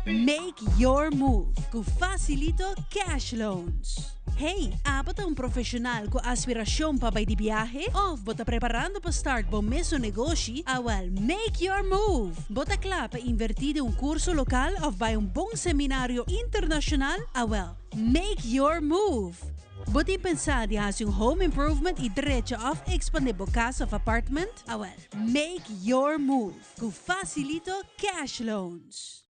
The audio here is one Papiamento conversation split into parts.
Make your move cu Facilito Cash Loans. Hey, abo ta un profesional cu aspiracion pa bay di biahe? Of bo ta preparando pa start bo mesun negoshi? Awel, make your move! Bo ta cla pa inverti den un curso local of bay un bon seminario internacional? Awel, make your move! Bo tin pensa di haci un home improvement y drecha of expande bo cas of apartment? Awel, make your move cu Facilito Cash Loans.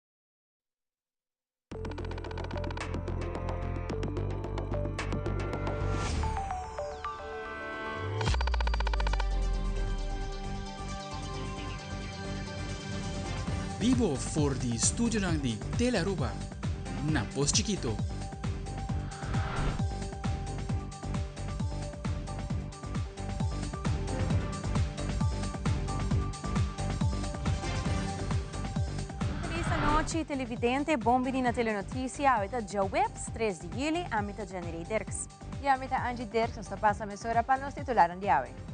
Bibo for di studionan di Telearuba na Pos Chikito. Feliz anochi televidente, bon bini na Telenoticia. Awe ta djaweps 3 di juli, ami ta Jenny Dirks. Y ami ta Angie Dirks, nos ta pasa mesora pa nos titularan di awe.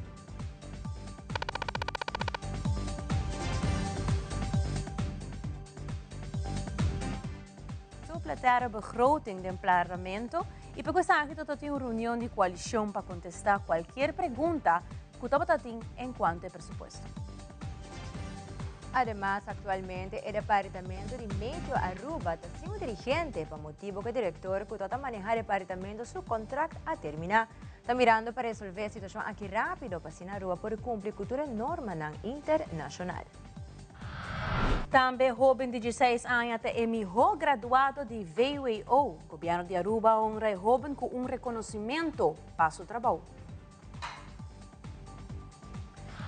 Supleterre begroting den Parlamento y pa cu esaki ta tin un reunion di coalicion pa contesta cualkier pregunta cu tabata tin en cuanto e presupuesto. Ademas, actualmente e departamento di Meteo Aruba ta sin un dirigente pa motibo cu e director cu ta maneha departamento su contract a termina. Ta mirando pa resolve e situacion aki rapido pa asina Aruba por cumpli cu tur e normanan internacional. Tambe hoben di dieseis aña ta e miho graduado di vwo. Gobierno di Aruba a honra e hoben cu un reconocimento pa su trabou.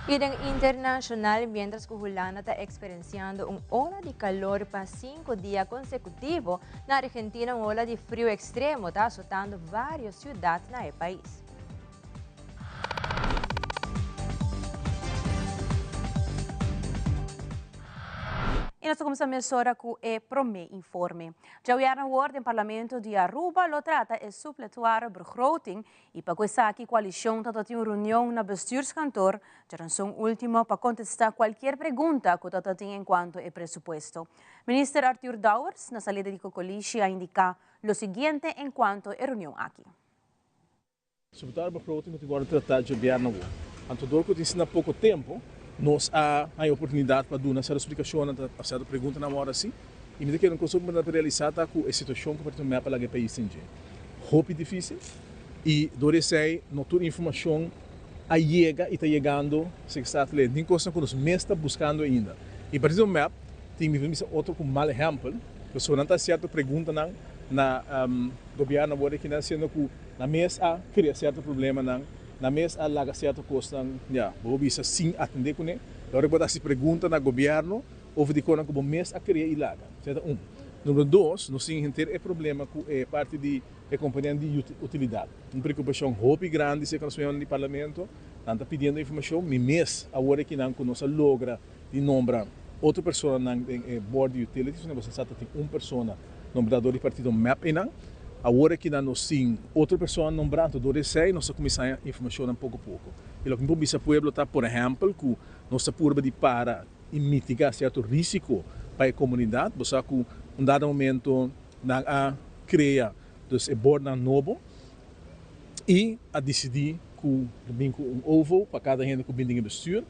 Y den internacional, mientras cu Hulanda ta experienciando un ola di calor pa 5 dia consecutivo, na Argentina un ola di frio extremo ta azotando varios ciudad na e pais. Y nos ta cuminsa mesora cu e prome informe. Djawièrnè awor den Parlamento di Aruba lo trata e supletoire begroting y pa cu esaki coalicion ta tin un reunion na bestuurskantoor djaranson ultimo pa contesta cualkier pregunta cu ta tin encuanto e presupuesto. Minister Arthur Dowers na salida di Cocolishi a indica lo siguiente encuanto e reunion aki. Supletoire begroting ku tin wòrdu tratá djobièrnè awor. Anto dor ku tin asina poko tempu, nos a haña oportunidat pa duna sèrto splikashonnan, ta sèrto preguntanan wòrdu hasi. I mi ta kere un kos hopi importante pa realisá ta ku e situashon ku Partido mep a laga e pais den dje hopi difísil i dor di esei no tur informashon a yega i ta yegando Statenleden. Tin kosnan ku nos mes ta buskando ainda. I Partido mep tin mi bisa otro ku mal ehèmpel, pasobra nan ta hasi sèrto preguntanan na gobièrnu awor aki nan siendo ku Nan mes a krea sierto problemanan, nan mes a laga sierto kosnan, ya, bo por bisa sin atendé kuné. E ora ku bo ta hasi pregunta na gobièrnu over di konan ku bo mes a krea i laga. Esei ta un. Numero dos, nos tin henter e problema ku e parti di e kompanianan di utilidat. Un preokupashon hopi grandi serka nos miembronan di parlamento. Nan ta pidiendo informashon. Mi mes awor aki nan ku nos a logra di nombra otro personanan den e board di utilities, pasobra boso sa ta tin un persona nombrá dor di partido mep einan. Awor aki nan nos tin otro persona nombrá, anto dor di esei nos ta kuminsá haña informashonnan poko poko. I loke mi por bisa pueblo ta, por ehèmpel, ku nos ta purba di para i mitigá sierto risiko pa e komunidat. Bo sa ku un dado momento nan a krea dus e boardnan nobo i a disidí ku lo bin ku un ovo pa kada hende ku bin den e bestuur.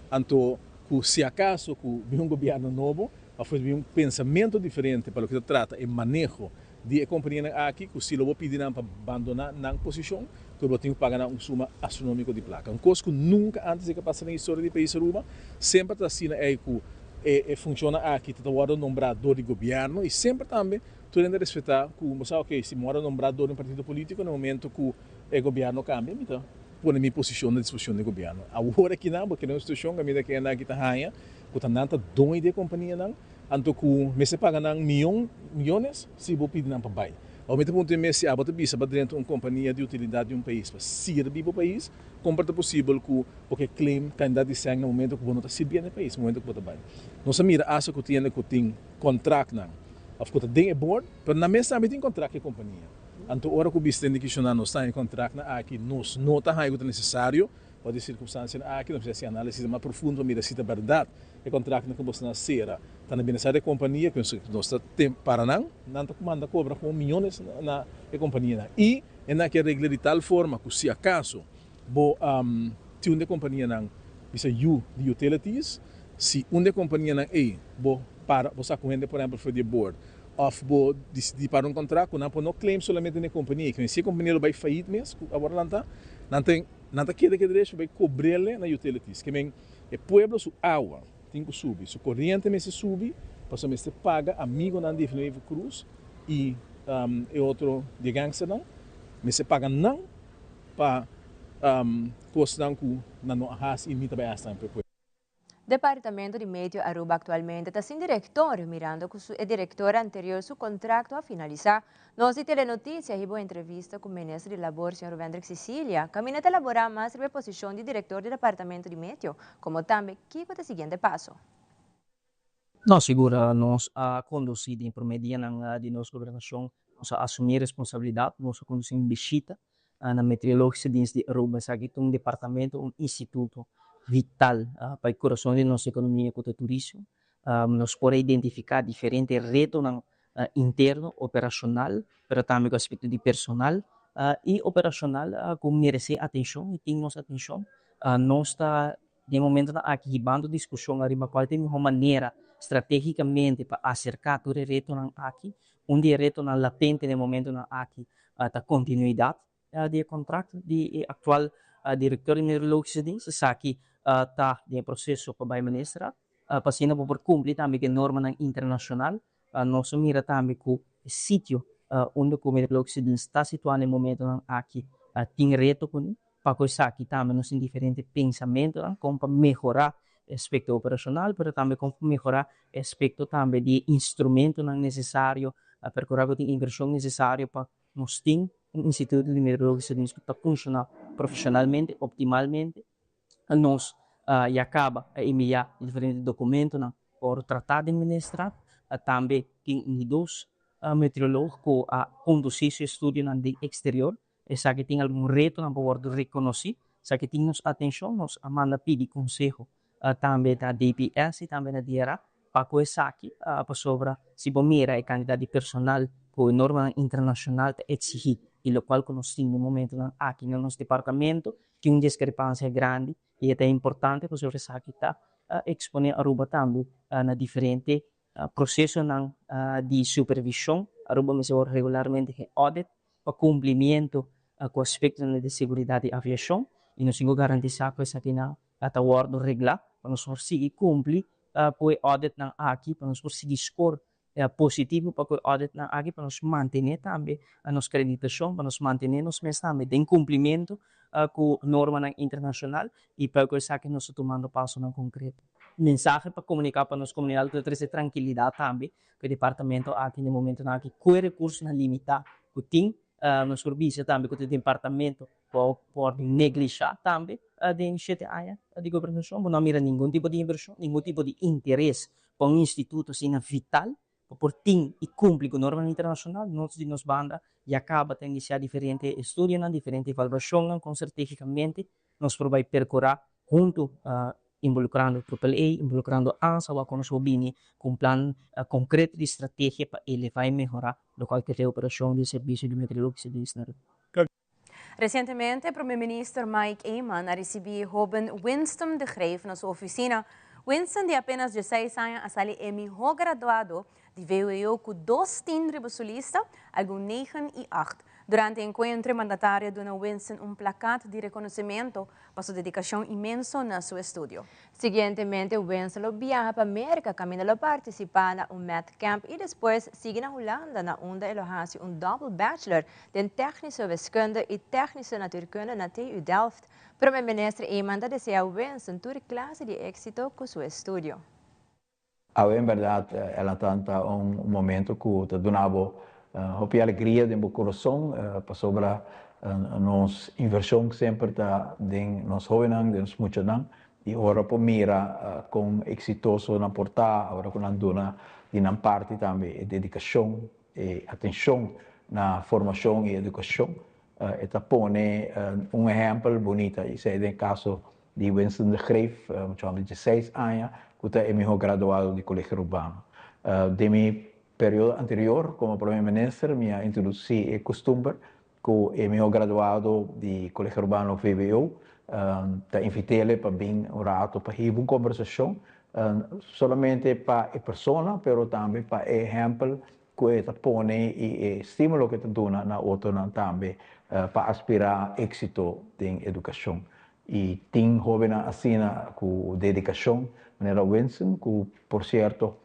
Anto ku si akaso ku bin un gobièrnu nobo òf bin un pensamentu diferente pa loke ta trata e maneho di e kompanianan aki, ku si lo bo pidi nan pa bandoná nan posishon, ku lo bo tin ku paga nan un suma astronómiko di plaka. Un kos ku nunka ántes a pasa den historia di pais Aruba. Semper ta asina ei ku e funshonnan aki ta ta wòrdu nombrá dor di gobièrnu i semper tambe tur hende a respetá ku bo sa oke si mi wòrdu nombrá dor di un partido polítiko na momento ku e gobièrnu kambia mi ta pone mi posishon na disposishon di gobièrnu. Awor akinan bo keda un situashon kaminda ku hende aki ta haña ku ta nan ta doño di e kompanianan, anto ku mester paga nan miyon, miyones si bo pidi nan pa bai. Awor mi ta puntra mi mes si abo ta bisa pa drenta un kompania di utilidat di un pais pa sirbi bo pais, kon por ta posibel ku bo ke claim kandidat di sèn na momento ku bo no ta sirbiendo e pais, momento ku bo ta bai. Nos a mira asta ku tin hende ku tin kontraktnan òf ku ta den e board, pero nan mes tambe tin kontrakt ku e kompania. Anto ora ku bista den di kishoná nos ta haña kontraktnan aki, nos no ta haña ku ta nesesario. Bou di sirkunstansianan aki nos mester hasi análisis mas profundo pa mira si ta bèrdat e kontraktnan ku boso a sera ta na bienestar di e kompania ku nos ta para nan, nan ta manda kobra komo miyones na e kompanianan i e nan ke regla di tal forma ku si akaso bo tin un di e kompanianan bisa yu di utilities, si un di e kompanianan ei bo para bo saka un hende por ehèmpel for di e board òf bo disidí para un kontrakt ku nan por no claim solamente na e kompania ei, si e kompania lo bai fayit mes ku awor lanta nan ta Nan ta keda ke derecho pa bai kobrele na utilities. Ke men e pueblo su awa tin ku subi, su koriente mester subi pasobra mester paga amigonan di Evelyn Cruz i e otro di e gangsternan, mester paga nan pa kosnan ku nan no a hasi i ni ta bai hasi tambe pa e pueblo. Departamento di Meteo Aruba actualmente ta sin director, mirando cu su e director anterior su contracto a finalisa. Nos di Telenoticia hiba un entrevista cu Minister di Labor señor Wendrick Cicilia, caminda ta elabora mas riba e posicion di director di Departamento di Meteo, como tambe kico ta e siguiente paso. No, sigur nos a conduci den prome dianan di nos gobernacion, nos a asumi responsabilidad, nos a conduci un bishita na Meteorologische Dienst di Aruba. Esaki ta un departamento, un instituto vital pa e corazon di nos economia cu ta turismo. Nos por a identifica diferente retonan interno, operacional, pero tambe cu aspecto di personal y operacional cu merece atencion y tin nos atencion. Nos ta Den momentonan aki hibando diskushon ariba kual ta e mihó manera stratégikamente pa aserká tur e retonan aki. Un di e retonan latente den momentonan aki ta kontinuidat di e kontrakt di e aktual direktor di Meteorologische Dienst. Esaki ta den e proseso pa bai Ministerraad pa asina bo por kumpli tambe ku e normanan internashonal. Nos a mira tambe ku e sitio unda ku Meteorologische Dienst ta situá na e momentonan aki tin reto kuné. Pa ku esaki tambe nos tin diferente pensamentonan kon pa mehorá e aspekto operashonal, pero tambe kon pa mehorá e aspekto tambe di e instrumentonan nesesario, a perkurá ku tin invershon nesesario pa nos tin un instituto di meteorologische dienst ku ta funshoná profeshonalmente, optimalmente. Nos ya kaba a enviá diferente dokumentonan por tratá den Ministerat. Tambe tin un di dos meteorolog ku a kondusí su estudionan den eksterior. Esaki tin algun retonan pa wòrdu rekonosí. Esaki tin nos atenshon. Nos a manda pidi konseho tambe na DPS i tambe na DRA pa ku esaki, pasobra si bo mira e kantidat di personal ku e normanan internashonal ta eksigí i lokual ku nos tin den momentunan aki na nos departamento tin un diskrepansia grandi i e ta importante pasobra esaki ta eksponé Aruba tambe na diferente Procesonan di supervision, Aruba mester word regularmente geaudit pa cumplimiento cu aspectonan di seguridad di aviacion y nos tin cu garantisa cu esakinan ta wordo regla pa nos por sigui cumpli cu e auditnan aki, pa nos por sigui score positivo pa cu e auditnan aki, pa nos mantene tambe nos creditacion, pa nos mantene nos mes tambe den cumplimiento cu normanan internacional y pa cu esaki nos ta tumando pasonan concreto. Mensahe pa komuniká pa nos komunidat ku ta trese trankilidat tambe ku e departamento aki na e momentonan aki ku e rekursonan limitá ku tin. Nos por bisa tambe ku ta e departamento ku a wòrdu neglishá tambe den shete aña di gobernashon. Bo no a mira ningun tipo di invershon, ningun tipo di interes pa un instituto asina vital pa por tin i kumpli ku normanan internashonal. Nos di nos banda ya kaba ta inisiá diferente estudionan, diferente evaluashonnan kon strategikamente nos por bai perkurá huntu involukrando Triple A, involukrando ansa wak nos por bini ku un plan konkreto di strategia pa elevá i mehorá lokual ke ta e operashon di servisio di meteorologise di isla. Resientemente Prome Minister Mike Eman a risibi hoben Winston de Greef na su oficina. Winston di apenas dieseis aña a sali e miho graduado di vwo cu dos tin riba su lista, algun negen y acht. Durante e encuentro e mandatario a duna Winston un plakat di reconocimento pa su dedicacion inmenso na su estudio. Siguientemente Winston lo biaha pa Merca caminda lo participa na un Math Camp y despues sigui na Hulanda na unda e lo haci un double bachelor den Technische Wiskunde y Technische Natuurkunde na TU Delft. Prome Minister Eman ta desea Winston tur clase di exito cu su estudio. Awe en berdad el a ta un momento cu ta duna bo hopi alegria den bo corazon pasobra nos inversion semper ta den nos hobennan, den nos muchanan y ora por mira con exitoso nan por ta, ora cu nan duna di nan parti tambe e dedicacion, e atencion na formacion y educacion. E ta pone un ehèmpel bunita i esei den kaso di Winston de Greef, mucha hòmber di dieseis aña, ku ta e mihó graduado di Kolegio Arubano. Den mi periodo anterior komo Prome Minister mi a introdusí e kustumber ku e mihó graduado di Kolegio Arubano VWO ta invit'é pa bin un rato pa hiba un kombersashon, solamente pa e persona pero tambe pa e ehèmpel ku e ta pone i e stimulo ku e ta duna na otronan tambe pa aspirá éksito den edukashon. I tin hóbennan asina ku dedikashon manera Winston ku por sierto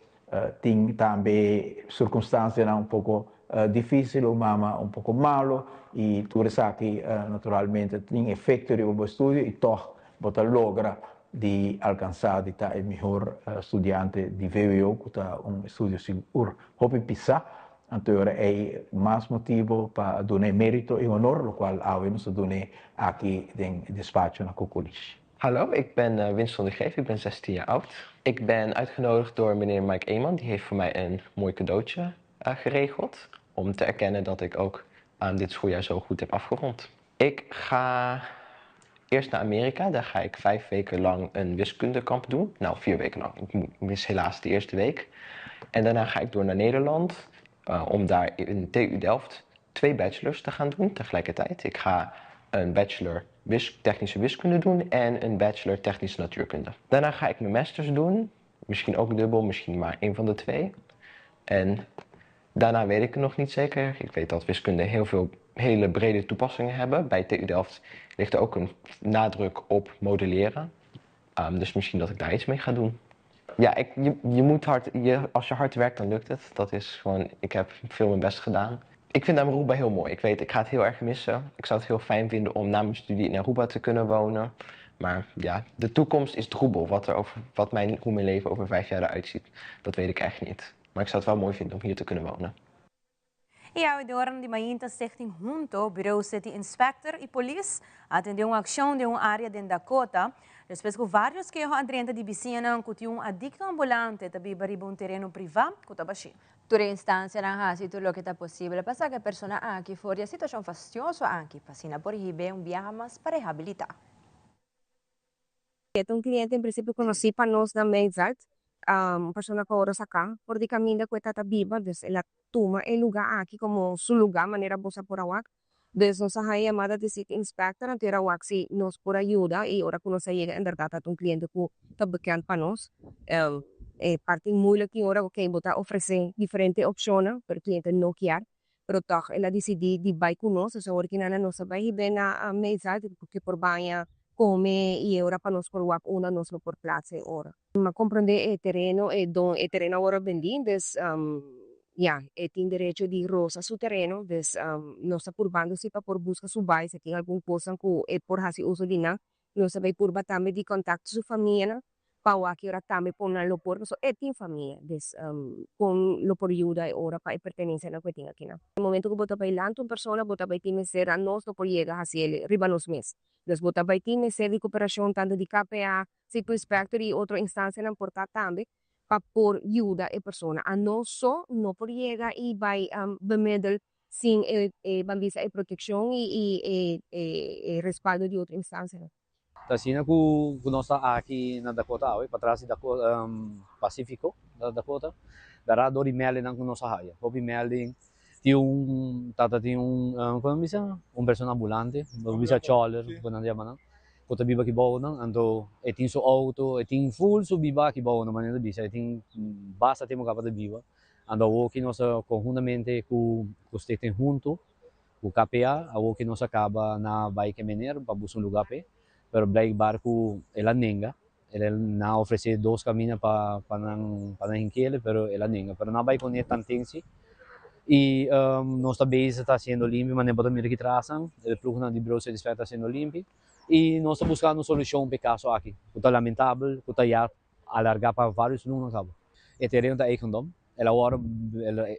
tin tambe sirkunstansianan un poko difísil, un mama un poko malo i tur esaki naturalmente tin efekto riba bo estudio i tòg bo ta logra di alkansá di ta e mihor studiante di vwo ku ta un estudio sigur hopi pisá. Anto e ora ei mas motibu pa dun'é mérito i honor, lokual awe nos ta dun'é aki den despacho na Cocolish. Hallo, ik ben Winston de Greef, ik ben 16 jaar oud. Ik ben uitgenodigd door meneer Mike Eman, die heeft voor mij een mooi cadeautje geregeld. Om te erkennen dat ik ook dit schooljaar zo goed heb afgerond. Ik ga eerst naar Amerika, daar ga ik 5 weken lang een wiskundekamp doen. Nou, 4 weken lang. Ik mis helaas de eerste week. En daarna ga ik door naar Nederland om daar in TU Delft 2 bachelors te gaan doen tegelijkertijd. Ik ga een bachelor technische wiskunde doen en een bachelor technische natuurkunde. Daarna ga ik mijn masters doen. Misschien ook dubbel, misschien maar één van de 2. En daarna weet ik het nog niet zeker. Ik weet dat wiskunde heel veel hele brede toepassingen hebben. Bij TU Delft ligt er ook een nadruk op modelleren. Dus misschien dat ik daar iets mee ga doen. Ja, ik, je, je moet hard, je, als je hard werkt, dan lukt het. Dat is gewoon, ik heb veel mijn best gedaan. Ik vind Aruba heel mooi. Ik weet, ik ga het heel erg missen. Ik zou het heel fijn vinden om na mijn studie in Aruba te kunnen wonen. Maar ja, de toekomst is troebel. Hoe mijn leven over 5 jaar eruit ziet, dat weet ik echt niet. Maar ik zou het wel mooi vinden om hier te kunnen wonen. I awe den oranan di mainta Stichting Hunto, Bureau City Inspector i Polis a atendé un akshon den un área den Dakota, despues ku vários keho a drenta di bisiñanan ku tin un adikto ambulante ta biba riba un tereno privá ku ta bashí. Tur e instansianan hasi tur loke ta posibel pa saka e persona aki for di e situashon fastioso aki, pa asina por hib'é un biaha mas pa rehabilitá. E ta un cliente en principio conoci pa nos na Meizard, un persona cu awor a saca for di caminda cu e tata biba, dus el a tuma e luga aki como su luga manera bo sa por a wak. Dus nos a haya yamada di city inspector anto era wak si nos por a yuda y ora cu nos a yega inderdaad ta un cliente cu ta bekend pa nos. E parti moeilijk tin ora oke bo ta ofrece diferente opcionnan pero e cliente no kier pero toch el a dicidi di bay cu nos, dus awor ki nan nos a bay hib'e na mesa porque por baña, come y e ora pa nos por wak unda nos lo por plaza e ora. Mi a comprende e tereno, e don e tereno awor a bendi, dus ya, e tin derecho di rosa su tereno, dus nos ta purbando si pa por busca su bay, si tin algun cosnan cu e por haci uso di nan, nos ta bay purba tambe di contacto su famianan pa wak e ora tambe pon nan lo por, pasobra e tin famia, dus con lo por yuda e ora pa e pertenencianan cu e tin akinan. E momento cu bo ta bay lanta un persona, bo ta bay tin mester a nos no por yega haci el riba nos mes, dus bo ta bay tin mester di cooperacion tanto di KPA, City Inspector y otro instancianan por ta tambe pa por yuda e persona. A nos so no por yega y bay bemiddel sin e ban bisa e proteccion y e respaldo di otro instancianan. Ta asina ku nos ta aki na Dakota awe, patras di Dakota, Pacifico na Dakota, bèrdat dor di meldingnan ku nos a haya. Hopi melding, tin un tata tin un, kon nan bisa? Un persona ambulante, bo bisa chòler, ku nan ta yama nan, ku ta biba aki bou nan, anto e tin su outo, e tin ful su biba aki bou nan, manera ta bisa, e tin basta tempu kaba ta biba. Anto awoki nos ta konhuntamente ku Stichting Huntu, Ku KPA, awor ki nos a kaba na bai ke mener pa buska un lugá p'e, pero blijkbaar ku el a nenga. El a nan a ofresé dos kaminda pa pa nan pa nan hink'el, pero el a nenga. Pero nan a bai kuné tanten si. I nos ta bezig ta hasiendo limpi, manera bo ta mira aki trasnan, e plugnan di Bureau Satisfactory ta hasiendo limpi. I nos ta buskando un solushon p'e kaso aki, ku ta lamentabel, ku ta ya alargá pa vários luna kaba. E tereno ta eigendom. El a wòrdu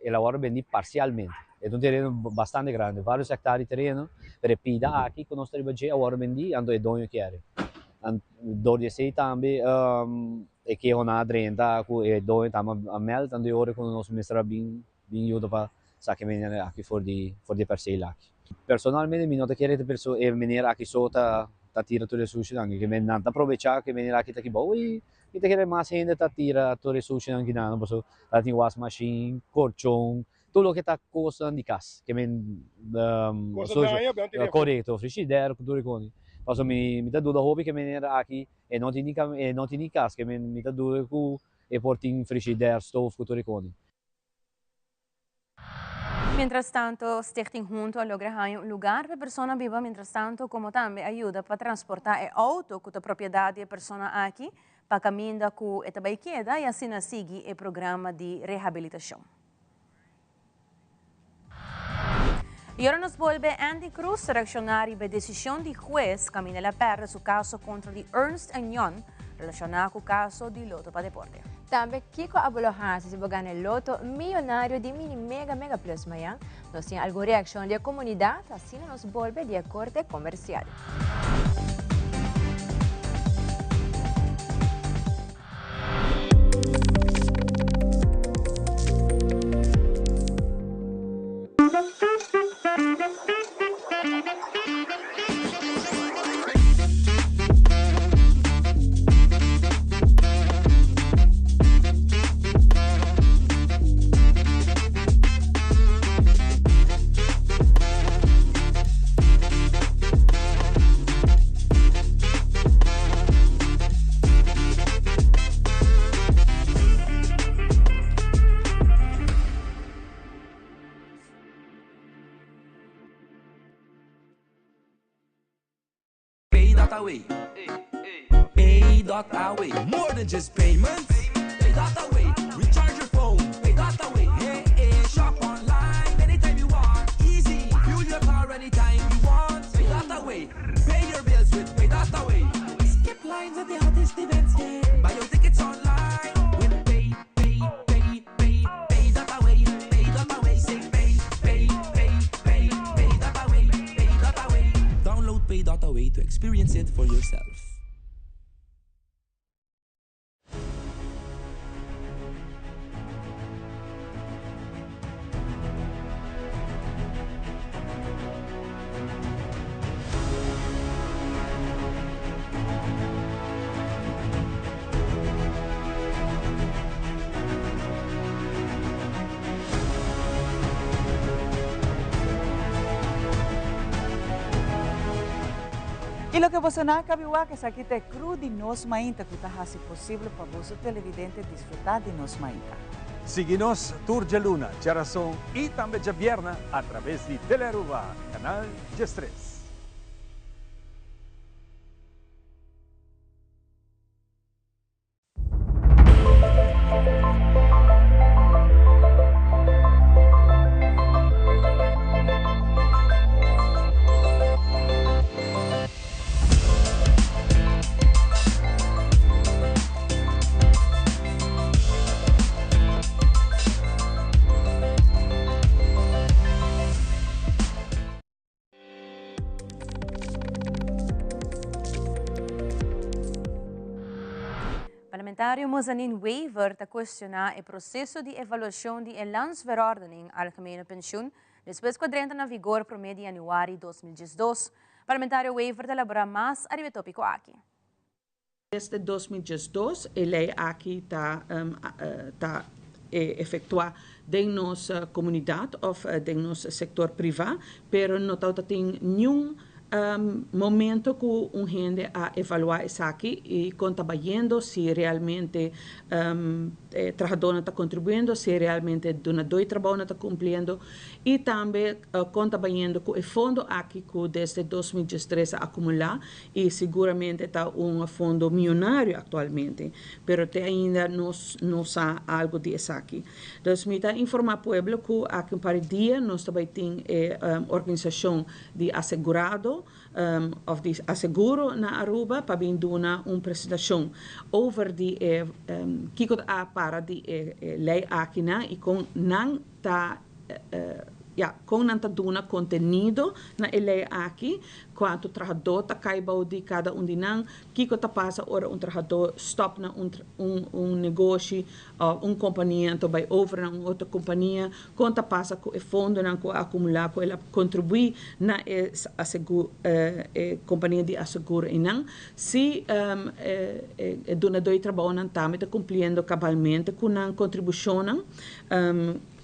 el a wòrdu bendí parsialmente. E ta un tereno bastante grandi, vários hèktar di tereno, pero e pida aki ku nos ta riba dje a wòrdu bendí, anto e doño kier. Dor di esei tambe e kehonan a drenta ku e doño tambe a mèld, anto e ora ku nos mester a bin bin yuda pa saka e menera aki for di for di e perseel aki. Personalmente mi no ta kere ta perso e meneer aki so ta ta tira tur e sushinan ke men nan ta probecha ke meneer aki ta kibou y mi ta kere mas hende ta tira tur e sushinan kinan paso ta tin wasmashin, korchon, tur loke ta kosnan di kas ke men korekto frishider ku tur e kos paso mi mi ta duda hopi ke meneer aki e no tin ni e no tin ni kas ke men mi ta duda ku e por tin frishider, stoof ku tur e kos. Mientrastanto, Stichting Hunto a logra haña un lugar pa e persona biba mientrastanto como tambe a yuda pa transporta e auto cu ta propiedad di e persona aki pa caminda cu e ta bay keda y asina sigui e programa di rehabilitacion. Y ora nos bolbe Andy Cruz ta reacciona riba e decision di huez caminda el a perde su caso contra di Ernst and Young relaciona cu caso di Loto pa Deporte. Tambe kico abo lo haci si bo gana e loto miyonario di Mini Mega Mega Plus mayan? Nos tin algun reaccion di e comunidad, asina nos bolbe di e corte comercial. Pay.away Pay.away More than just payments Pay.away Recharge your phone Pay.away Hey, hey, shop online anytime you want Easy Fuel your car anytime you want Pay.away Pay your bills with Pay.away Skip lines at the hottest events yeah. Buy your tickets online with Pay, Pay, Pay, Pay, Pay dot away, Pay dot away, say Pay, Pay, Pay, Pay, Pay dot away, Pay dot away. Download Pay dot away to experience it for yourself. Y loke boso nan a cabi wak esaki ta e crew di Nos Mainta cu ta haci posible pa boso televidente disfruta di Nos Mainta. Sigui nos tur djaluna, djarason y tambe djabierna a traves di Telearuba, Canal 13. Parlamentario Mozanin Wever ta cuestiona e proceso di evaluacion di e Landsverordening Algemene Pensioen despues cu a drenta na vigor prome di januari 2012. Parlamentario Wever ta elabora mas ariba e topico aki. Desde 2012 e ley aki ta ta efectua den nos comunidad of den nos sector priva, pero no tawata tin niun momento cu un hende a evalua esaki y con ta bayendo, si realmente e trahadornan ta contribuyendo, si realmente dunador di trabounan ta cumpliendo y tambe con ta bayendo cu e fondo aki cu desde 2013 a acumula y siguramente ta un fondo miyonario actualmente, pero te ainda nos no sa algo di esaki. Dus mi ta informa pueblo cu aki un par di dia nos ta bay tin e organisacion di asegurado of di aseguro na Aruba pa bin duna un presentacion over di e kico ta a para di e ley akinan y con nan ta. ya, kon nan ta duna kontenido na e lei aki, kuantu trahadó ta kai bou di kada un di nan, kiko ta pasa ora un trahadó stòp na un un un negoshi òf un kompania anto bai over na un otro kompania, kon ta pasa ku e fondonan ku a akumulá ku el a kontribuí na e asegu e kompania di aseguro einan, si e dunadó di trabounan tambe ta kumpliendo kabalmente ku nan kontribushonnan.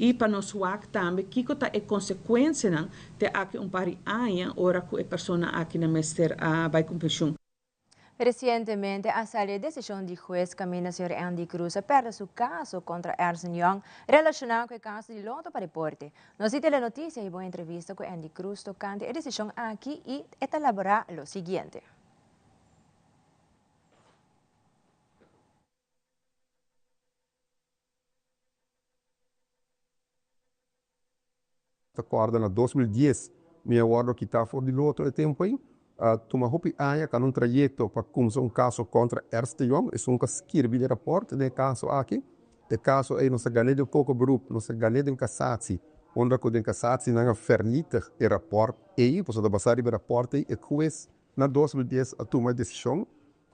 I pa nos wak tambe kiko ta e konsekuensianan te aki un par di aña ora ku e persona akinan mester a bai ku penshun. Resientemente a sali e desishon di hues kaminda señor Andy Cruz a pèrdè su kaso kontra Ernst Young relashoná ku e kaso di loto pa deporte. Nos di Telenotisia hiba un entrevista ku Andy Cruz tokante e desishon aki i e ta laborá lo siguiente. Ta corda na 2010 mi a wordo kita for di loto e tempo ey. A tuma hopi aña cana un trayecto pa cumsa un caso contra Ernst de Jong, esun cu a skirbi den rapport den e caso aki. E caso ey nos a gane den hoger beroep, nos a gane den cassatie, unda cu den cassatie nan a vernietig e rapport ey, pasobra ta basa riba e rapport ey e huez na 2010 a tuma e decision.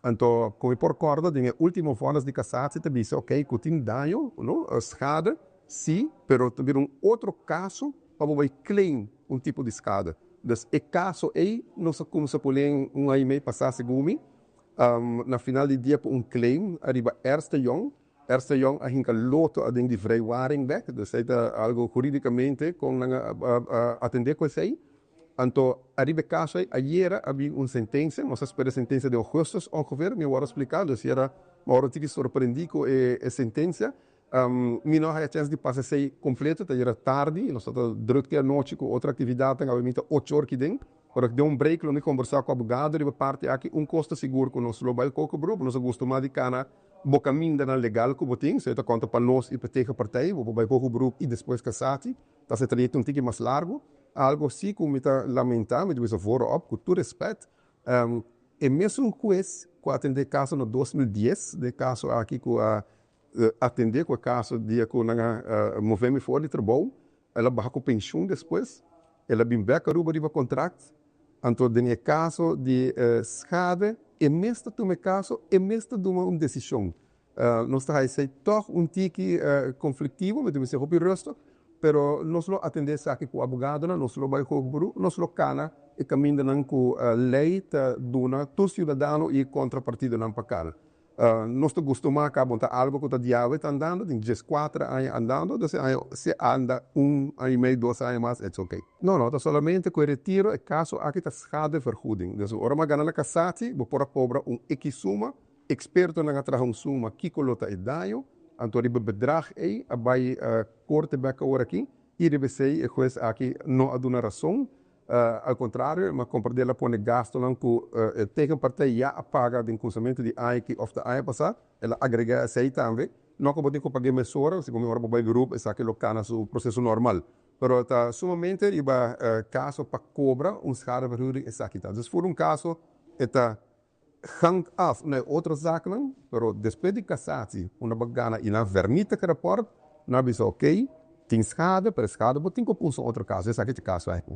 Anto ku mi por kòrda den e último vònes di kasatsi ta bisa okey ku tin daño, no, schade, si, pero ta bira un otro kaso pa bo bai claim un tipo di schade. Dus e kaso ei nos a kumsa pone un aña i mei pasá segun mi, na final di dia pa un claim ariba Ernst Young. Ernst Young a hinka loto aden di vrijwaring bek, dus ei ta algo hurídikamente kon nan a atendé ku esei. Anto ariba e caso ey ayera a bin un sentencia, nos a spera e sentencia den augustus ongeveer, mi a worde splica, dus yera mi a worde tiki sorprendi cu e sentencia. Mi no a haya chens di pasa esey completo, ta yera tardi, nos tabata druk te anochi cu otro actividadnan, awe mi ta ocho or kiden, ora den un break lo mi combersa cu abogado riba e parti aki, un cos ta sigur cu nos lo bay koke beroep, nos a gustuma di cana bo camindanan legal cu bo tin, so e ta conta pa nos y pa tegenpartij, bo por bay hoge beroep y despues cassatie. Ta se trayecto un tiki mas largo. Algo si cu mi ta lamenta, mi ta bisa voorop, cu tur respet, e mesun huez cu a atende e caso na 2010, den e caso aki cu a atende cu e caso dia cu nan a move mi for di trabou, el a baha cu pensioen despues, el a bin bek Aruba riba contract, anto den e caso di schade, e mes ta tuma e caso, e mes ta duma un decision. Nos ta haci esey tog un tiki conflictivo, mi ta bisa hopi rustig, pero nos lo atende esaki cu abogadonan, nos lo bay hoog beroep, nos lo cana e camindanan cu ley ta duna tur ciudadano y contrapartidonan pa cana. Nos ta gustuma caba un ta algo cu ta diawe ta andando, tin diescuater aña andando, entonces aña si anda un aña y medio, dos aña mas, it's ok. No, no ta solamente cu e retiro, e caso aki ta schadevergoeding. Dus ora bo a gana na cassatie, bo por a cobra un X suma, Ekspertonan a traha un suma kiko lo ta e daño, anto riba e bedrag ei a bai korte bek awor aki i riba esei e hues aki no a duna rason, al kontrario e mas kompradé el a pone gastonan ku e tegenpartij ya a paga den kunsamentu di aña aki òf ta aña pasá, el a agregá esei tambe, no ku bo tin ku pag'é mesora, segun mi ora bo bai beroep esaki lo kana su proseso normal, pero ta sumamente riba kaso pa kobra un schadevergoeding esaki ta. Dus for un kaso e ta Hangt af na e otro zaaknan, pero despues di cassatie unda bo gana y nan vernietig e rapport, nan a bisa ok, tin schade, pero e schade bo tin cu puso otro caso, esaki ta e caso aki.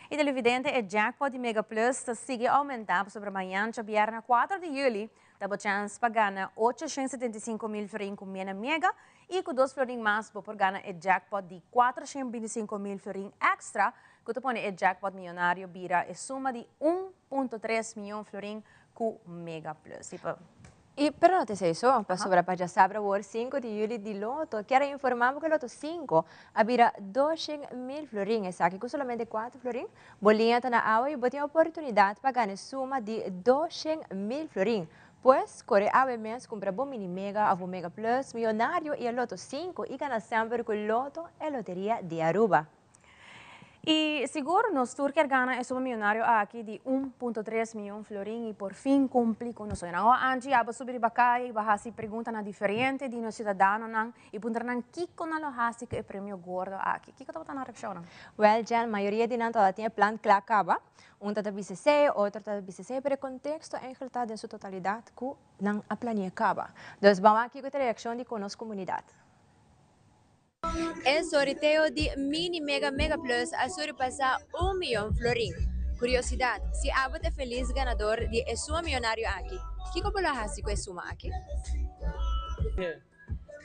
Y televidente e jackpot di Mega Plus ta sigui aumenta pasobra mañan djabièrnè kuater di juli ta bo chèns pa gana 875 mil florin ku Mena Mega y ku dos florin mas bo por gana e jackpot di 425 mil florin extra ku ta pone e jackpot miyonario bira e suma di un 1.3 miyon florin ku Mega Plus. I pa. I pero no ta esei so, pasobra pa djasabra awor sinku di yüli di Lotto kier a informá bo ku e Lotto sinku a bira 200,000 florin, esaki ku solamente kuater florin. Bo liña ta na awa i bo tin oportunidat pa gana e suma di 200,000 florin. Pues, kore awe mes kumpra bo Mini Mega òf bo Mega Plus Miyonario i e Lotto sinku i gana semper ku Lotto, e loteria di Aruba. Y sigur nos tur kier gana e suma miyonario aki di un punto tres miyon florin y por fin cumpli cu nos soñonan. Awa Angie abo subi riba caya y bo haci preguntanan diferente di nos ciudadanonan y puntra nan kico nan lo haci cu e premio gordo aki. Kico tabata nan reaccionnan? Wel Jen, mayoria di nan tabata tin e plan cla caba. Un ta ta bisa esey, otro ta ta bisa esey, pero e contexto eigenlijk ta den su totalidad cu nan a planea caba. Dus ban wak kico ta e reaccion di cu nos comunidad. E sorteo di Mini Mega Mega Plus a surpasa un miyon florin. Curiosidad, si abo ta e feliz ganador di e suma miyonario aki, kico bo lo haci cu e suma aki?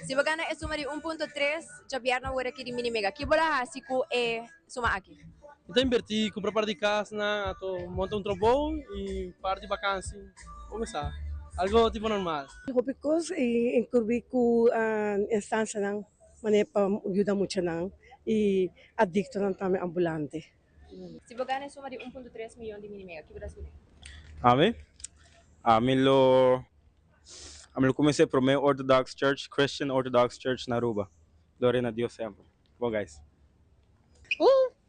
Si bo gana e suma di un punto tres djabièrnè awor aki di Mini Mega, ki bo lo haci cu e suma aki? Mi ta invertí, kumpra par di kasnan, anto monta un trabou i par di bakansi. Kuminsá algo tipo normal. Hopi kos i enkurbí ku instansianan manera pa yuda muchanan i adiktonan tambe ambulante. Si bo gana e suma di un punto tres miyon di Mini Mega, ki bo ta hasi kuné? Ami? Ami lo ami lo kuminsá e promé Orthodox Church, Christian Orthodox Church na Aruba. Gloria na Dios semper. Bon guys.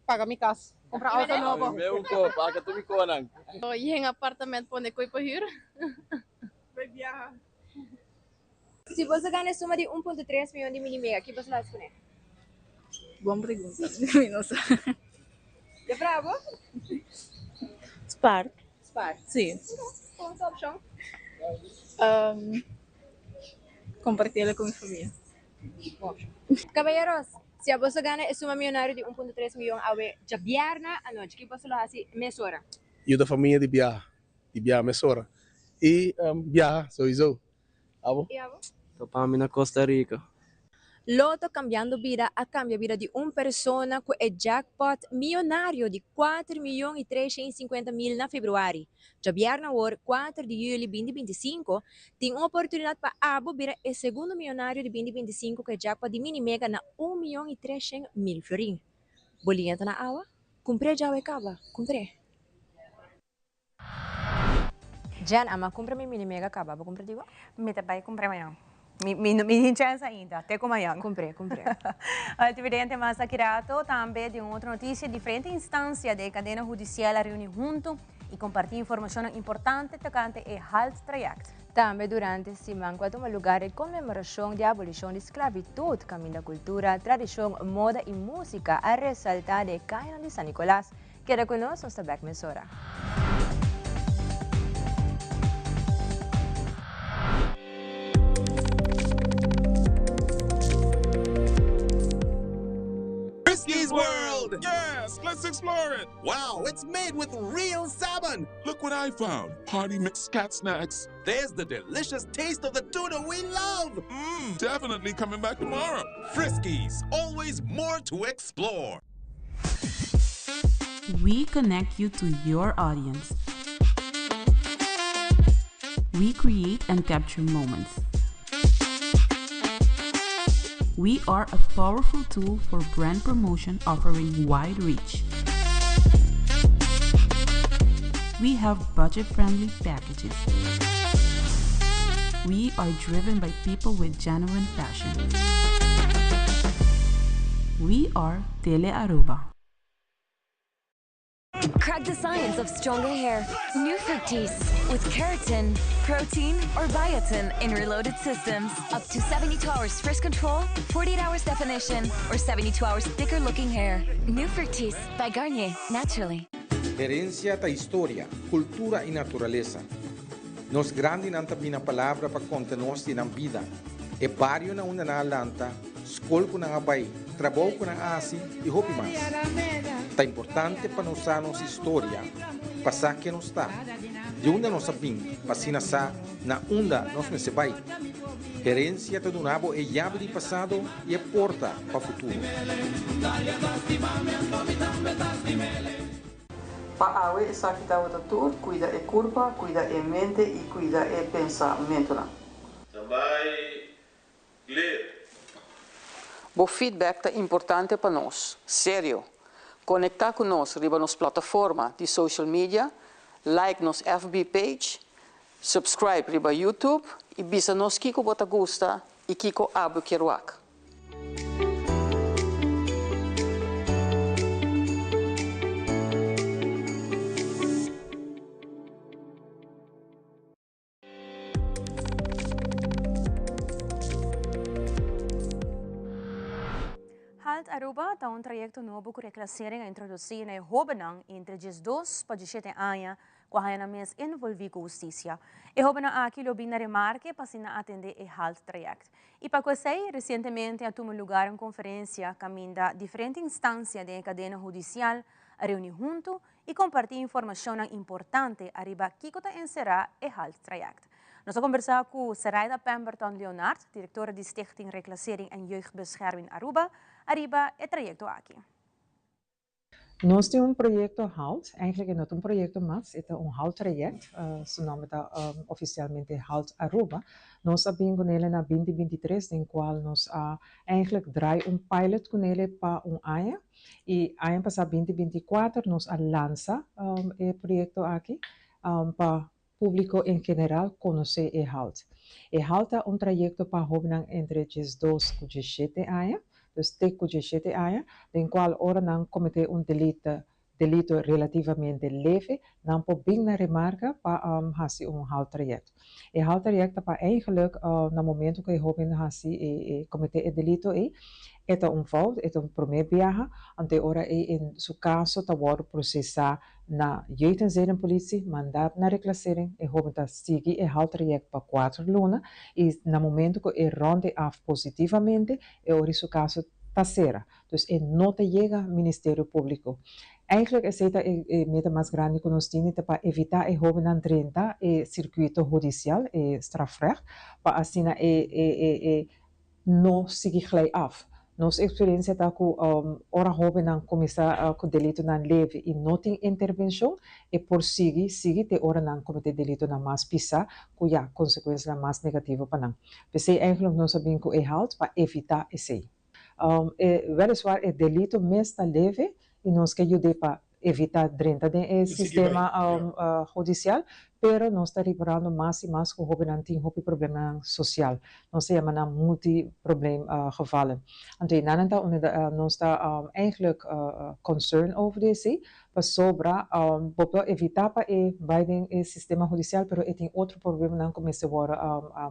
Paga mi cas. Compra auto nobo. Meu ko, paga tur mi konan. Yen apartament pone koe pa huur. Bay biaha. Si boso gana e suma di un punto tres miyon di mini mega, ki boso lo hasi kuné? Bon pregunta, mi no sa. Ya bravo? Spaar. Spaar. Si. Ok, bon opshon. Compartielo cu mi famia. Caballeros, si aboso gana e suma miyonario di un punto tres miyon awe djabièrnè anochi, ki boso lo hasi mesora? Yuda famia di biaha, di biaha mesora. I biaha souiso. Abo? I abo? Topa mi na Costa Rica. Loto Cambiando Bida a cambia bida di un persona cu e jackpot miyonario di kuater miyon i treshen i sinkuenta mil na februari. Djabièrnè awor, kuater di yüli binti binti i sinku, tin un oportunidat pa abo bira e segundo miyonario di binti binti i sinku ku e jackpot di Mini Mega na un miyon i treshen mil florin. Bo liña ta na awa? Kumpr'é djawe kaba, kumpr'é! Jen, Ama kumpra mi Mini Mega kaba, abo kumpra di bo? Mi ta bai kumpra mañan. Mi mi no mi tin chèns ainda, te ku mañan. Kumpr'é, kumpr'é. Televidente, mas aki rato tambe di un otro notisia, diferente instansia di e kadena hudisial a reuni huntu i kompartí informashonnan importante tokante e halt trayèkt. Tambe durante siman ku a tuma lugar e konmemorashon di abolishon di sklabitut, kaminda kultura, tradishon, moda i músika a resaltá den e kayanan di San Nicolas. Keda ku nos, nos ta bèk mesora. Friskies World! Yes, let's explore it! Wow, it's made with real salmon! Look what I found! Party mix cat snacks. There's the delicious taste of the tuna we love! Mmm, definitely coming back tomorrow. Friskies, always more to explore. We connect you to your audience. We create and capture moments. We are a powerful tool for brand promotion offering wide reach. We have budget-friendly packages. We are driven by people with genuine passion. We are Tele Aruba. Crack the science of stronger hair. New Fructis with keratin, protein, or biotin in reloaded systems. Up to 72 hours frizz control, 48 hours definition, or 72 hours thicker looking hair. New Fructis by Garnier, naturally. Herencia ta historia, cultura y naturalesa. Nos grandinan ta bina palabra pa conta nos di nan bida, e bario na unda nan a lanta, skol ku nan a bai, trabou ku nan a hasi i hopi mas. Ta importante pa nos sa nos historia, pa sa ken nos ta, di unda nos a bin, pa asina sa na unda nos mester bai. Herensia ta duna bo e yabi di pasado i e porta pa futuro. Pa awe esaki tabata tur, kuida e kurpa, kuida e mente i kuida e pensamentunan. Standby, clear. Bo feedback ta importante pa nos. Serio! Conecta cu nos riba nos plataforma di social media, like nos FB page, subscribe riba YouTube y bisa nos kico bo ta gusta y kico abo kier wak. Halt Aruba ta un trayecto nobo cu Reclassering a introduci na e hobennan entre 12 pa 17 aña. ku a haña nan mes envolví ku hustisia. E hóbennan aki lo bin na remarke pa asina atendé e halt trayèkt. I pa ku esei, resientemente a tuma lugar un konferensia kaminda diferente instansia den e kadena hudisial a reuní huntu i kompartí informashonnan importante ariba kiko ta enserá e halt trayèkt. Nos a kombersá ku Saraida Pemberton Leonard, direktora di Stichting Reclassering en Jeugdbescherming Aruba, ariba e trayekto aki. Nos tin un proyecto halt, eigenlijk e no ta un proyecto mas, e ta un halt traject, su nomber ta oficialmente Halt Aruba. Nos a bin cunele na binti binti tres den cual nos a eigenlijk draai un pilot cunele pa un aña y aña pasa binti binti kuater nos a lansa e proyecto aki pa Públiko en general konosé e halt. E halt ta un trayekto pa hóbennan entre diesdos ku diesshete aña, dus te ku diesshete aña, den kual ora nan kometé un delito delito relativamente leve, nan por bin na remarka pa hasi un halt trayekto. E halt trayekto ta pa eigenlijk na momento ku e hóben hasi e e kometé e delito ei, e ta un fout, e ta un promé biaha, anto e ora ei e su kaso ta wòrdu prosesá Na Jeugd en Zedenpolitie manda na reclassering, e hoben ta sigui e haltraject pa kuater luna y na momento cu e ronde af positivamente e ora su caso ta cera. Dus e no ta yega Ministerio Publico. Eigenlijk esey ta e meta mas grandi cu nos tini ta pa evita e hobennan drenta e circuito hudicial, e strafrecht, pa asina e e e no sigui glij af. Nos eksperensia ta ku ora hóbennan kuminsá ku delitonan leve i no tin intervenshon, e por sigui sigui te ora nan kometé delitonan mas pisá ku ya konsekuensianan mas negativo pa nan. P'esei eigentlik nos a bin ku e halt pa evitá esei. E weliswaar e delito mes ta leve i nos ke yud'é pa evitá drenta den e sistema hudisial, pero nos ta riparando mas i mas ku hóbennan tin hopi problemanan sosial. Nos ta yama nan multiprobleemgevallen. Anto e nannan ta unda nos ta eigenlijk concern over di esei, pasobra bo por evitá pa e bai den e sistema hudisial, pero e tin otro problemanan ku mester wòrdu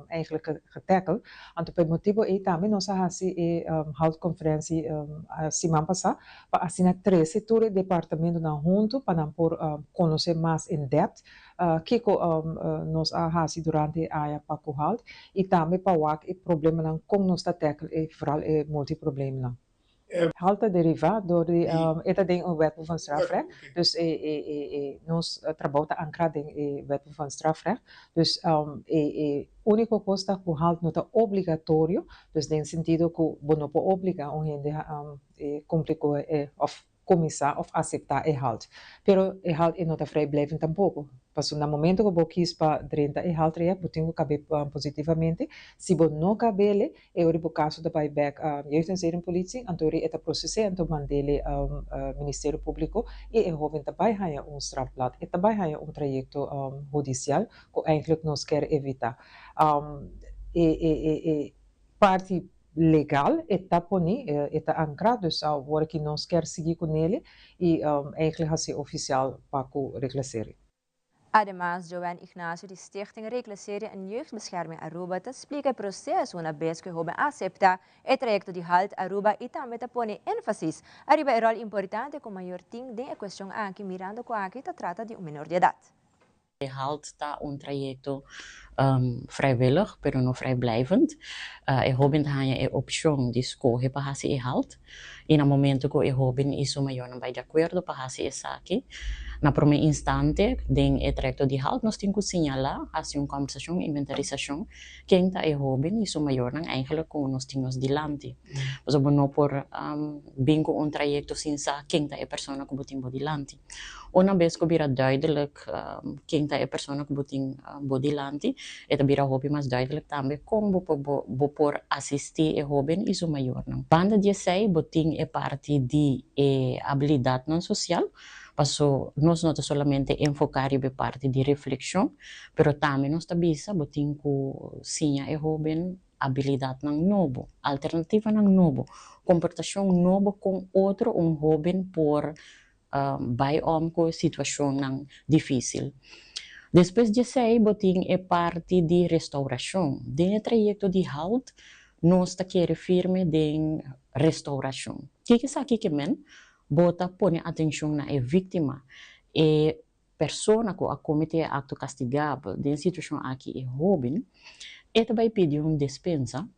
eigenlijk getackled. Anto pa e motibu ei tambe nos a hasi e haltconferentie siman pasá, pa asina trese tur e departamentonan huntu pa nan por konosé mas in depth kiko nos a hasi durante e aña pa ku halt i tambe pa wak e problemanan kon nos ta tackle e vooral e multiprobleemnan. Halt ta derivá dor di e ta den un wetboek van strafrecht, dus e e nos trabou ta ankrá den e wetboek van strafrecht, dus e e Úniko kos ta ku halt no ta obligatorio, dus den sentido ku bo no por obligá un hende kumpli ku e òf kuminsá òf aseptá e halt. Pero e halt e no ta vrijblijvend tampoko, pasobra na momento ku bo kis pa drenta e halt trayèkt bo tin ku kab'é positivamente, si bo no kab'é e ora bo kaso ta bai bèk Jeugd en Zedenpolitie, anto ora e ta proses'é anto mand'é Ministerio Públiko i e hóben ta bai haña un strafblad, e ta bai haña un trayekto hudisial ku eindelijk nos kier evitá. E e e e parti legal e ta poni, e ta ankrá, dus awor ki nos kier sigui ku nele i eindelijk hasi ofisial pa ku Reclassering. Ademas, Joanne Ignacio di Stichting Reclassering en Jeugdbescherming Aruba ta splika e proseso una bes ku e hoben aseptá e trayekto di Halt Aruba i tambe ta pone énfasis ariba e ròl importante ku mayor tin den e kuestion aki mirando ku aki ta trata di un menor di edat. E halt ta un trayekto vrijwillig, pero no vrijblijvend. E hóben ta haña e opshon di skohe pa hasi e halt i na momento ku e hóben i su mayornan bai di akuerdo pa hasi esaki, na promé instante den e trayekto di halt nos tin ku siñalá, hasi un kòmbersashon, inventarisashon, ken ta e hóben i su mayornan eigenlijk ku nos tin nos dilanti. Pasobra bo no por bin ku un trayekto sin sa ken ta e persona ku bo tin bo dilanti. Una bes ku bira duidelijk ken ta e persona ku bo tin bo dilanti, e ta bira hopi mas duidelijk tambe kon bo por bo por asistí e hóben i su mayornan. Banda di esei bo tin e parti di e abilidatnan sosial, paso nos no ta solamente enfoká riba e parti di reflekshon, pero tambe nos ta bisa bo tin ku siña e hóben abilidatnan nobo, alternativanan nobo, komportashon nobo kon otro un hóben por bai om ku situashonnan difísil. Despues di esei bo tin e parti di restaurashon. Den e trayekto di halt nos ta kere firme den restaurashon. Kiko esaki ke men? Bo ta pone atenshon na e víktima, e. persona ku a kometé e akto kastigabel, den e situashon aki e hóben, e ta bai pidi un despensa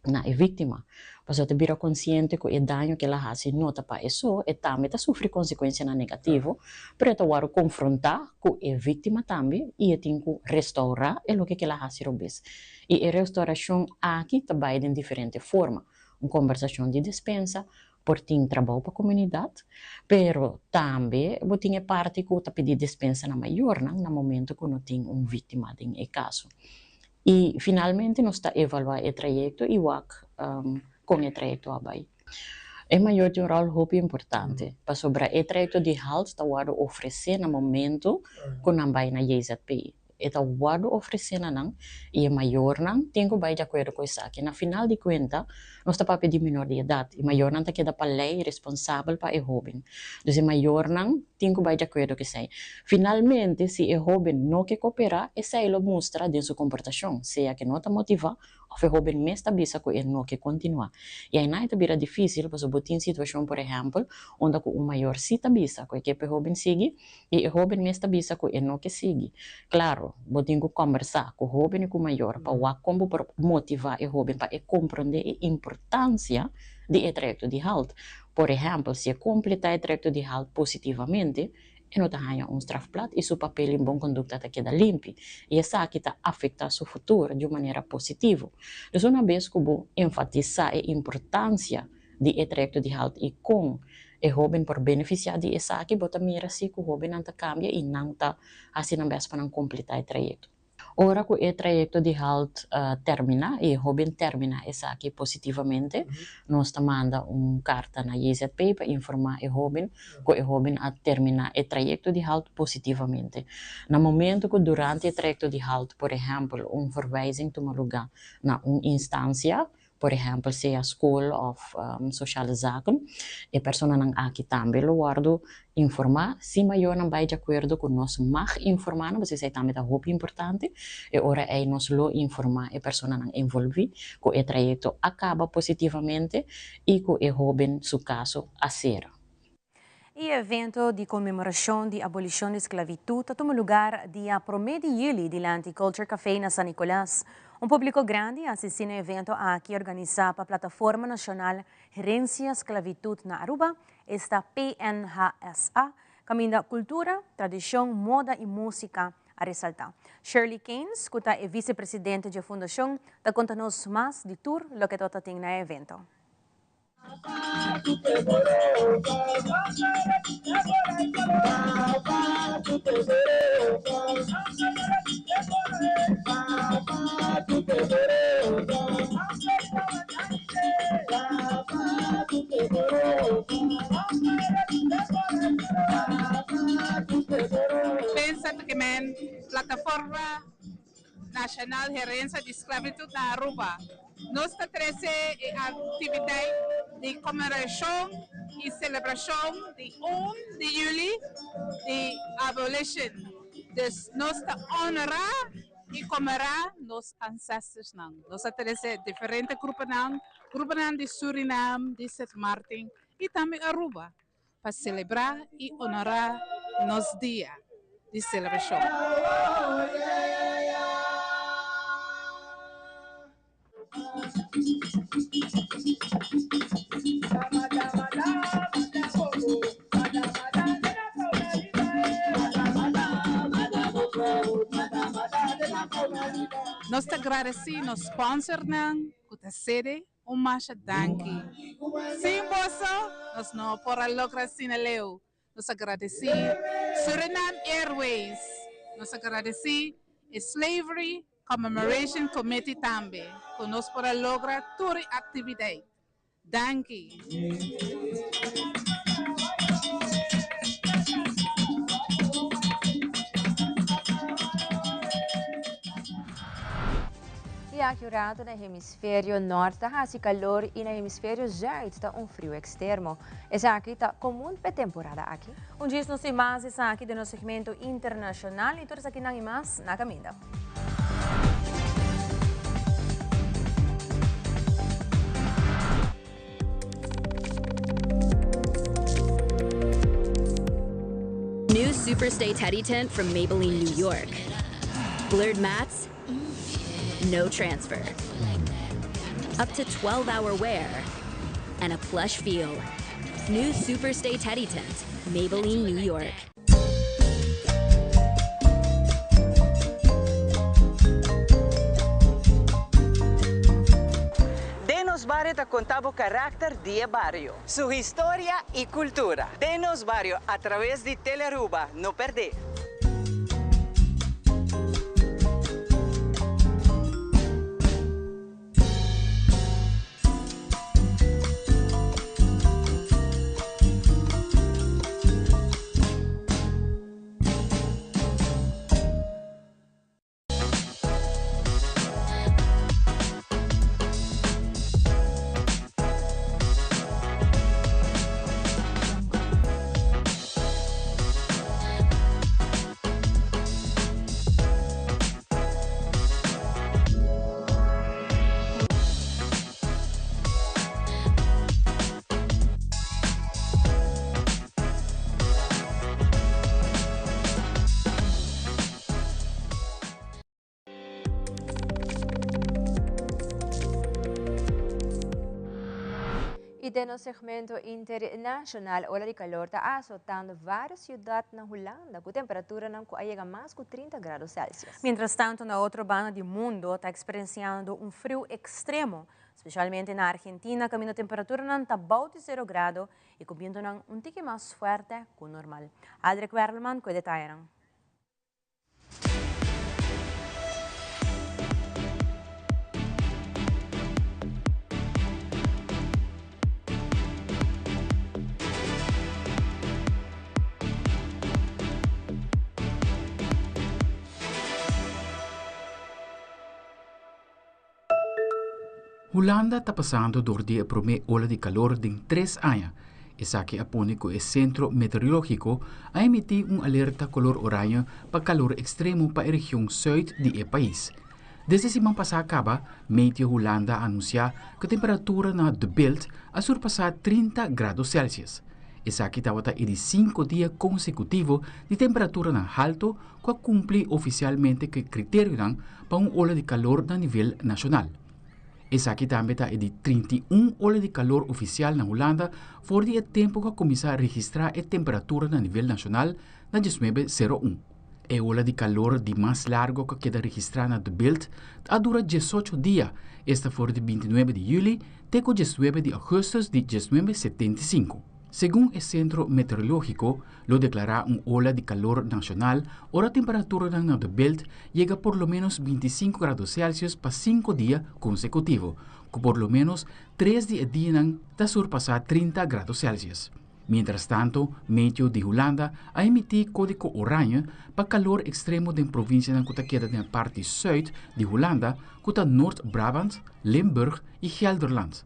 na e víktima, pasobra e ta bira konsiente ku e daño ku el a hasi no ta pa e so, e tambe ta sufri konsekuensianan negativo, pero e ta wòrdu konfrontá ku e víktima tambe i e tin ku restourá e loke ku el a hasi robes. I e restourashon aki ta bai den diferente forma, un kombersashon di despensa, por tin trabou pa komunidat, pero tambe bo tin e parti ku ta pidi despensa na mayornan na momento ku no tin un víktima den e kaso. I finalmente nos ta evaluá e trayekto i wak kon e trayekto a bai. E mayor tin un ròl hopi importante, pasobra e trayekto di halt ta wòrdu ofresé na momento ku nan bai na JZP. E ta wòrdu ofresé na nan i e mayornan tin ku bai di akuerdo ku esaki. Na final di kuenta nos ta papia di minor di edat i mayornan ta keda pa lei responsabel pa e hóben. Dus e mayornan tin ku bai di akuerdo ku esei. Finalmente si e hóben no ke koperá esei lo mustra den su komportashon, sea ke no ta motivá òf e hóben mes ta bisa ku e no ke kontinuá. I ainan e ta bira difísil pasobra bo tin situashon por ehèmpel unda ku un mayor sí ta bisa ku e ke pa e hóben sigui, I e hóben mes ta bisa ku e no ke sigui. Klaro, bo tin ku kòmbersá ku hóben i ku mayor pa wak kon bo por motivá e hóben pa e komprondé e importansia di e trayekto di halt. Por ehèmpel, si e kompletá e trayekto di halt positivamente, e no ta haña un strafblad i su papel in bon kondukta ta keda limpi. I esaki ta afektá su futuro di un manera positivo. Dus una bes ku bo enfatisá e importansia di e trayekto di halt i kon E hóben por benefisiá di esaki, bo ta mira si ku hóbennan ta kambia i nan ta hasi nan bèst pa nan kompletá e trayekto. Ora ku e trayekto di halt terminá i e hóben terminá esaki positivamente, nos ta manda un karta na JZP pa informá e hóben ku e hóben a terminá e trayekto di halt positivamente. Na momentu ku durante e trayekto di halt, por ehèmpel, un verwijzing tuma lugá na un instansia, Por ehèmpel sea skol òf sosiale zaken, e personanan aki tambe lo wòrdu informá. Si mayornan bai di akuerdo ku nos mag informá nan, pasobra esei tambe ta hopi importante, e ora ei nos lo informá e personanan envolví ku e trayekto a kaba positivamente i ku e hóben su kaso a sera. E evento di conmemoracion di abolicion di sclavitud ta tuma lugar dia prome di juli dilanti Culture Café na San Nicolas. Un publico grandi a asisti na e evento aki organisa pa Plataforma Nacional Herencia Sclavitud na Aruba, esta PNHSA, caminda cultura, tradicion, moda y musica a resalta. Shirley Keynes, cu ta e vicepresidente dje fundacion, ta conta nos mas di tur loke ta tin na e evento. Pensa ta ke men plataforma Nacional Herencia di Sclavitud na Aruba. Nos ta trece e actividad di conmemoracion y celebracion di un di juli di Abolition. Dus nos ta honora y conmemora nos ancestorsnan. Nos a trece diferente gruponan, gruponan di Surinam, di Sint Maarten y tambe Aruba. pa selebrá i onorá nos dia di selebrashon. Nos ta gradesí nos sponsornan ku ta sede Un masha danki. Sin boso nos no por a logra asina leu. Nos a gradeci Suriname Airways. Nos a gradeci e Slavery Commemoration Committee tambe cu nos por a logra tur e actividad. Danki. I aki un rato na hemisferio nort ta hasi kalor i na hemisferio zuid ta un friu ekstermo. Esaki ta komun p'e temporada aki. Un djis nos tin mas esaki den nos segmento internashonal i tur esakinan i mas na kaminda. New Superstay Teddy Tint from Maybelline New York. Blurred mattes, no transfer. Up to 12 hour wear and a plush feel. New Superstay Teddy Tint, Maybelline New York. Den Nos Bario ta conta bo caracter di e bario, su historia y cultura. Den Nos Bario a traves di Telearuba, no perde! Y den nos segmento internacional, ola di calor ta azotando varios ciudad na Hulanda cu temperaturanan cu a yega mas cu 30 grado Celsius. Mientras tanto, na otro banda di mundo ta experienciando un friu extremo, specialmente na Argentina, caminda temperaturanan ta bou di zero grado y cu bientonan un tiki mas fuerte cu normal. Aldrich Werleman cu e detayenan. Hulanda ta pasando dor di e promé ola di kalor den tres aña. Esaki a pone ku e Sentro Meteorológiko a emití un alerta kolor oraño pa kalor ekstremo pa e region sùit di e pais. Desde siman pasá kaba, Meteo Hulanda a anunsiá ku temperatura na De Bilt a surpasá 30 grado Celsius. Esaki tabata e di sinku dia konsekutivo di temperaturanan haltu ku a kumpli ofisialmente ku e kriterionan pa un ola di kalor na nivel nashonal. Esaki tambe ta e di 31 ola di kalor ofisial na Hulanda for di e tempu ku a kuminsá registrá e temperatura na nivel nashonal na diesnuebe sero un. E ola di kalor di mas largo ku a keda registrá na De Bilt a dura diesocho dia, esta for di bintinuebe di yüli te ku diesnuebe di ougùstùs di diesnuebe setenta i sinku. Segun e Sentro Meteorológiko, lo deklará un ola di kalor nashonal ora temperaturanan na De Bilt yega por lo ménos 25 grado Celsius pa sinku dia konsekutivo, ku por lo ménos tres di e dianan ta surpasá 30 grado Celsius. Mientrastanto, Meteo di Hulanda a emití kódigo orañe pa kalor ekstremo den provinsianan ku ta keda den e parti sùit di Hulanda, ku ta Noord-Brabant, Limburg i Gelderland.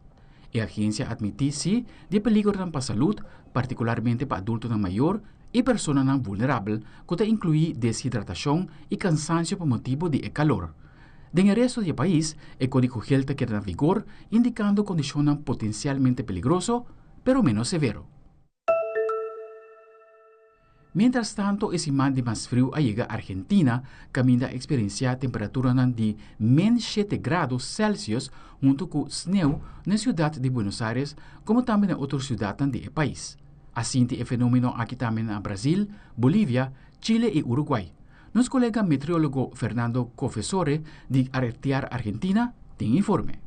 E agensia a admití sí di e peligronan pa salud, partikularmente pa adultonan mayor i personanan vulnerabel, ku ta inkluí deshidratashon i kansansio pa motibu di e kalor. Den e resto di e pais, e kódigo gel ta keda na vigor, indikando kondishonnan potensialmente peligroso, pero ménos severo. Mientras tanto e siman di mas friu a yega Argentina kaminda a eksperensiá temperaturanan di min shete grado Celsius huntu ku sneu na e siudat di Buenos Aires komo tambe na otro siudatnan di e pais. A sinti e fenómeno aki tambe na Brasil, Bolivia, Chile i Uruguay. Nos kolega meteorólogo Fernando Cofesore di Aretiar Argentina tin informe.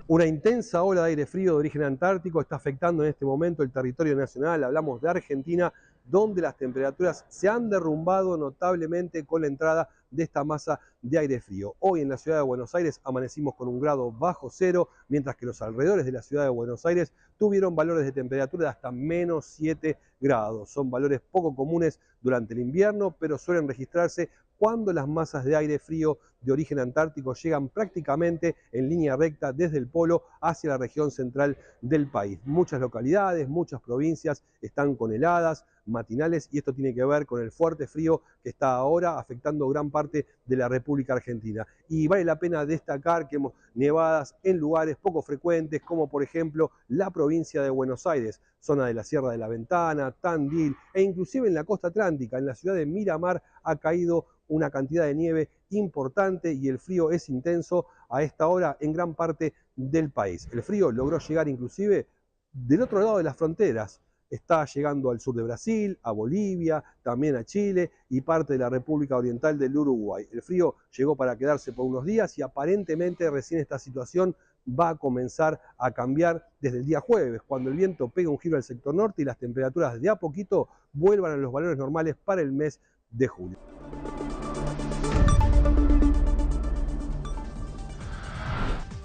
Una intensa ola de aire frío de origen antártico está afectando en este momento el territorio nacional. Hablamos de Argentina, donde las temperaturas se han derrumbado notablemente con la entrada de esta masa de aire frío. Hoy en la ciudad de Buenos Aires amanecimos con un grado bajo cero, mientras que los alrededores de la ciudad de Buenos Aires tuvieron valores de temperatura de hasta menos 7 grados. Son valores poco comunes durante el invierno, pero suelen registrarse cuando las masas de aire frío de origen antártico llegan prácticamente en línea recta desde el polo hacia la región central del país. Muchas localidades, muchas provincias están con heladas matinales y esto tiene que ver con el fuerte frío que está ahora afectando gran parte de la República Argentina. Y vale la pena destacar que hemos nevadas en lugares poco frecuentes, como por ejemplo la provincia de Buenos Aires, zona de la Sierra de la Ventana, Tandil e inclusive en la costa atlántica, en la ciudad de Miramar ha caído una cantidad de nieve importante y el frío es intenso a esta hora en gran parte del país. El frío logró llegar inclusive del otro lado de las fronteras. Está llegando al sur de Brasil, a Bolivia, también a Chile y parte de la República Oriental del Uruguay. El frío llegó para quedarse por unos días y aparentemente recién esta situación va a comenzar a cambiar desde el día jueves, cuando el viento pega un giro al sector norte y las temperaturas de a poquito vuelvan a los valores normales para el mes de julio.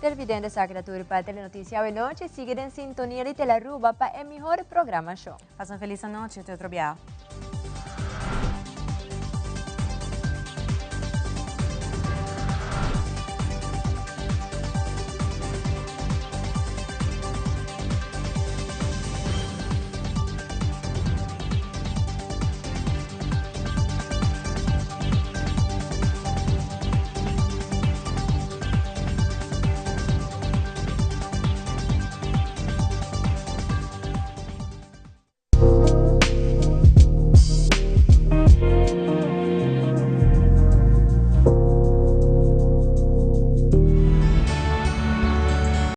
Televidente esaki ta tur pa Telenoticia awe nochi. Sigui den sintonia di Telearuba pa e mihor programacion. Pasa un feliz anochi, te otro bia.